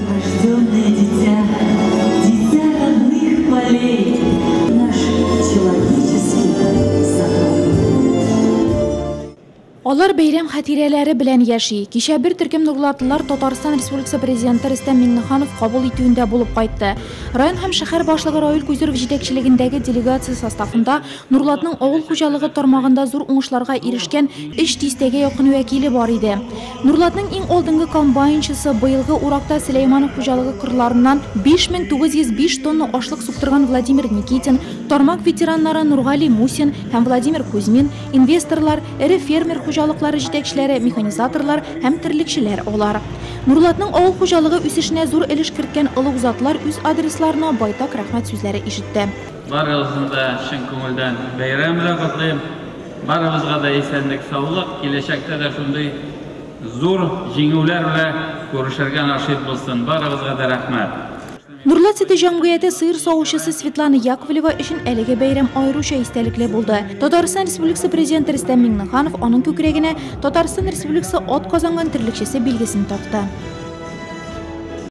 Рожденное дитя, дитя родных полей, наш человеческий закон. Алар бәйрәм хатирәләре белән яши. Кичә бер төркем нурлатлылар Татарстан Республикасы Президенты Рөстәм Миңнеханов кабул итүендә булып кайтты. Район һәм шәһәр башлыгы Равил Кузюров җитәкчелегендәге делегация составында Нурлатның авыл хуҗалыгы тармагында зур уңышларга ирешкән өч дистәгә якын вәкиле бар иде. Нурлатның иң алдынгы комбайнчысы, быелгы уракта Сөләйманов хуҗалыгы кырларыннан 5905 тонна ашлык суктырган Владимир Никитин, тармак ветераннары Нургали Мусин һәм Владимир Кузьмин, инвесторлар, эре фермер хуҗалыклары җитәкчеләре, механизаторлар һәм терлекчеләр алар. Нурлатның авыл хуҗалыгы үсешенә зур өлеш керткән олуг затлар үз адресларына байтак рәхмәт сүзләре ишетте. Барыгызны да чын күңелдән бәйрәм белән котлыйм. Барыбызга да исәнлек-саулык, киләчәктә дә шундый зур җиңүләр белән күрешергә насыйп булсын. Барыгызга да рәхмәт. Нурлат сөте җәмгыяте сыер савучысы Светлана Яковлева өчен әлеге бәйрәм аеруча истәлекле булды. Татарстан Республикасы Президенты Рөстәм Миңнеханов аның күкрәгенә Татарстан Республикасы атказанган терлекчесе билгесен такты.